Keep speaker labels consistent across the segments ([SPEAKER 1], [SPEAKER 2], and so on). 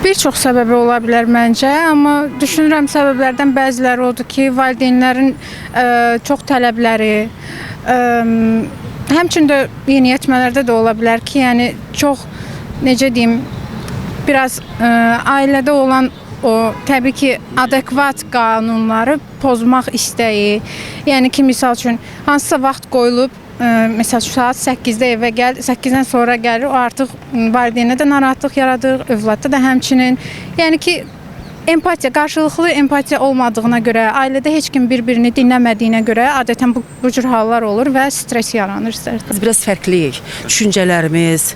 [SPEAKER 1] Bir çox səbəbi ola bilər məncə, amma düşünürəm səbəblərdən bəziləri odur ki, valideynlərin çox tələbləri, həmçinin də yeniyetmələrdə də ola bilər ki, yəni çox necə deyim, biraz ailədə olan o təbii ki, adekvat qanunları pozmaq istəyi, yəni ki, misal üçün hansısa vaxt qoyulub, məsəl üçün saat 8-də evə gəl, 8-dən sonra gəlir, o artıq valideynə də narahatlıq yaradır, övladda da həmçinin. Yəni ki, empatiya, qarşılıqlı empatiya olmadığına görə, ailədə heç kim bir-birini dinləmədiyinə görə adətən bu cür hallar olur və stres yaranır istər.
[SPEAKER 2] Biz biraz fərqliyik. Düşüncələrimiz,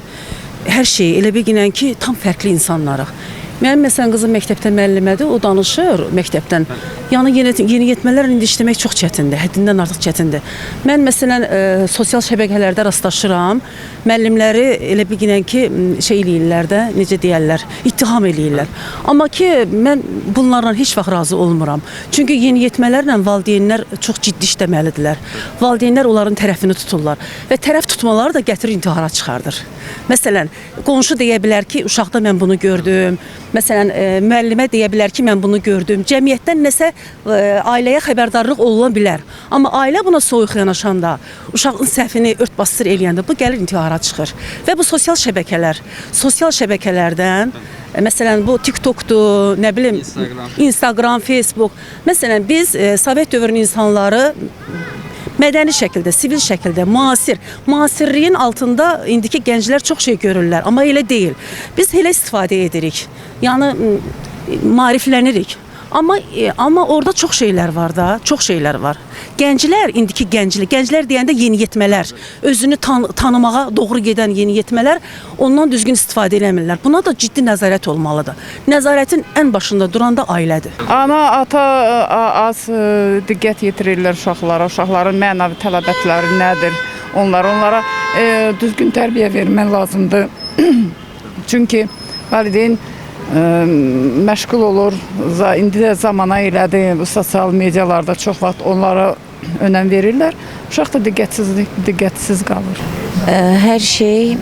[SPEAKER 2] hər şey elə bir ki, tam fərqli insanlarıq. Mənim məsələn qızım məktəbdə müəllimədir, o danışır məktəbdən. Yəni yeniyetmələrlə indi işləmək çox çətindir, həddindən artıq çətindir. Mən məsələn sosial şəbəkələrdə rastlaşıram. Müəllimləri elə bir ginən ki, şey eləyirlər də, necə deyərlər, ittiham eləyirlər. Amma ki mən bunlarla heç vaxt razı olmuram. Çünki yeniyetmələrlə valideynlər çox ciddi işləməlidirlər. Valideynlər onların tərəfini tuturlar və tərəf tutmaları da gətirir intihara çıxardır. Məsələn, qonşu deyə bilər ki, uşaqda mən bunu gördüm. Məsələn, müəllimə deyə bilər ki, mən bunu gördüm. Cəmiyyətdən nəsə ailəyə xəbərdarlıq oluna bilər. Amma ailə buna soyuq yanaşanda, uşağın səhvini ört-basdır eləyəndə bu gəlir intihara çıxır. Və bu sosial şəbəkələr, sosial şəbəkələrdən məsələn bu TikTokdur, nə bilim
[SPEAKER 3] Instagram.
[SPEAKER 2] Instagram, Facebook. Məsələn biz Sovet dövrünün insanları mədəni şəkildə, sivil şəkildə, müasir, müasirliyin altında indiki gənclər çox şey görürlər, amma elə deyil. Biz elə istifadə edirik. Yəni maariflənirik. Amma orada çox şeylər var da, çox şeylər var. Gənclər, indiki gənclər, gənclər deyəndə yeniyetmələr, özünü tanımağa doğru gedən yeniyetmələr ondan düzgün istifadə eləmirlər. Buna da ciddi nəzarət olmalıdır. Nəzarətin ən başında duran da ailədir.
[SPEAKER 4] Ana, ata az diqqət yetirirlər uşaqlara, uşaqların mənəvi tələbatları nədir? Onlara düzgün tərbiyə vermək lazımdır. Çünki valideyn məşğul olur. İndi də zamana elədir. Bu sosial medialarda çox vaxt onlara önəm verirlər. Uşaq da diqqətsiz qalır.
[SPEAKER 5] Hər şey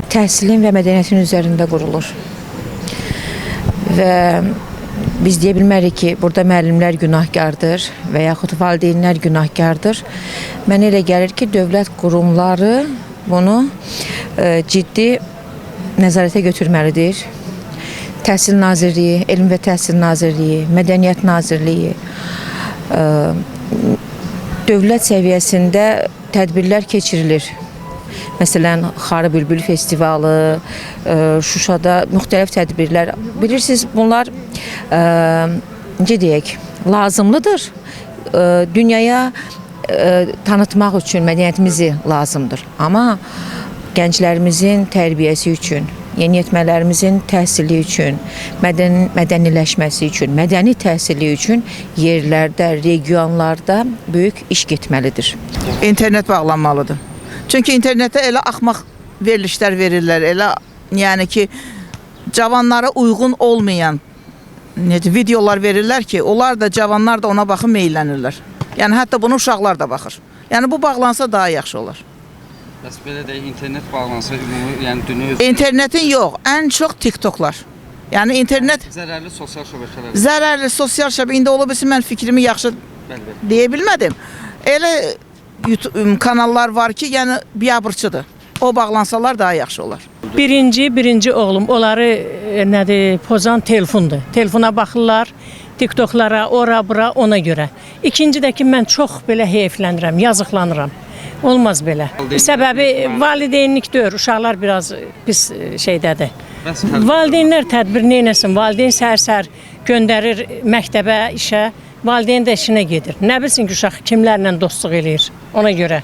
[SPEAKER 5] təhsilin və mədəniyyətin üzərində qurulur. Və biz deyə bilmərik ki, burada müəllimlər günahkardır və yaxud valideynlər günahkardır. Mənə elə gəlir ki, dövlət qurumları bunu ciddi nəzarətə götürməlidir. Təhsil Nazirliyi, Elm və Təhsil Nazirliyi, Mədəniyyət Nazirliyi, dövlət səviyyəsində tədbirlər keçirilir. Məsələn, Xarı Bülbül festivalı, Şuşada müxtəlif tədbirlər. Bilirsiniz, bunlar necə deyək, lazımlıdır. Dünyaya tanıtmaq üçün mədəniyyətimizi lazımdır. Amma gənclərimizin tərbiyəsi üçün, yeniyetmələrimizin təhsili üçün, mədəniləşməsi üçün, mədəni təhsili üçün yerlərdə, regionlarda böyük iş getməlidir.
[SPEAKER 6] İnternet bağlanmalıdır. Çünki internetə elə axmaq verilişlər verirlər, elə yəni ki, cavanlara uyğun olmayan necə videolar verirlər ki, onlar da cavanlar da ona baxıb meyllənirlər. Yəni hətta bunu uşaqlar da baxır. Yəni bu bağlansa daha yaxşı olar.
[SPEAKER 3] Bəs belə deyək, internet bağlansa ümumi, yəni dünya üzrə
[SPEAKER 6] İnternetin yox, ən çox TikToklar. Yəni internet
[SPEAKER 3] zərərli sosial şəbəkələr.
[SPEAKER 6] Zərərli sosial şəbəkə indi ola bilsin mən fikrimi yaxşı
[SPEAKER 3] Bəli,
[SPEAKER 6] deyə bilmədim. Elə YouTube kanallar var ki, yəni biabırçıdır. O bağlansalar daha yaxşı olar.
[SPEAKER 7] Birinci oğlum onları nədir, pozan telefondur. Telefona baxırlar, TikToklara, ora bura ona görə. İkinci də ki mən çox belə heyflənirəm, yazıqlanıram. Olmaz belə. Səbəbi valideynlik deyil, uşaqlar biraz pis şeydədir. Valideynlər tədbir neynəsin? Valideyn səhər-səhər göndərir məktəbə, işə, valideyn də işinə gedir. Nə bilsin ki, uşaq kimlərlə dostluq eləyir ona görə.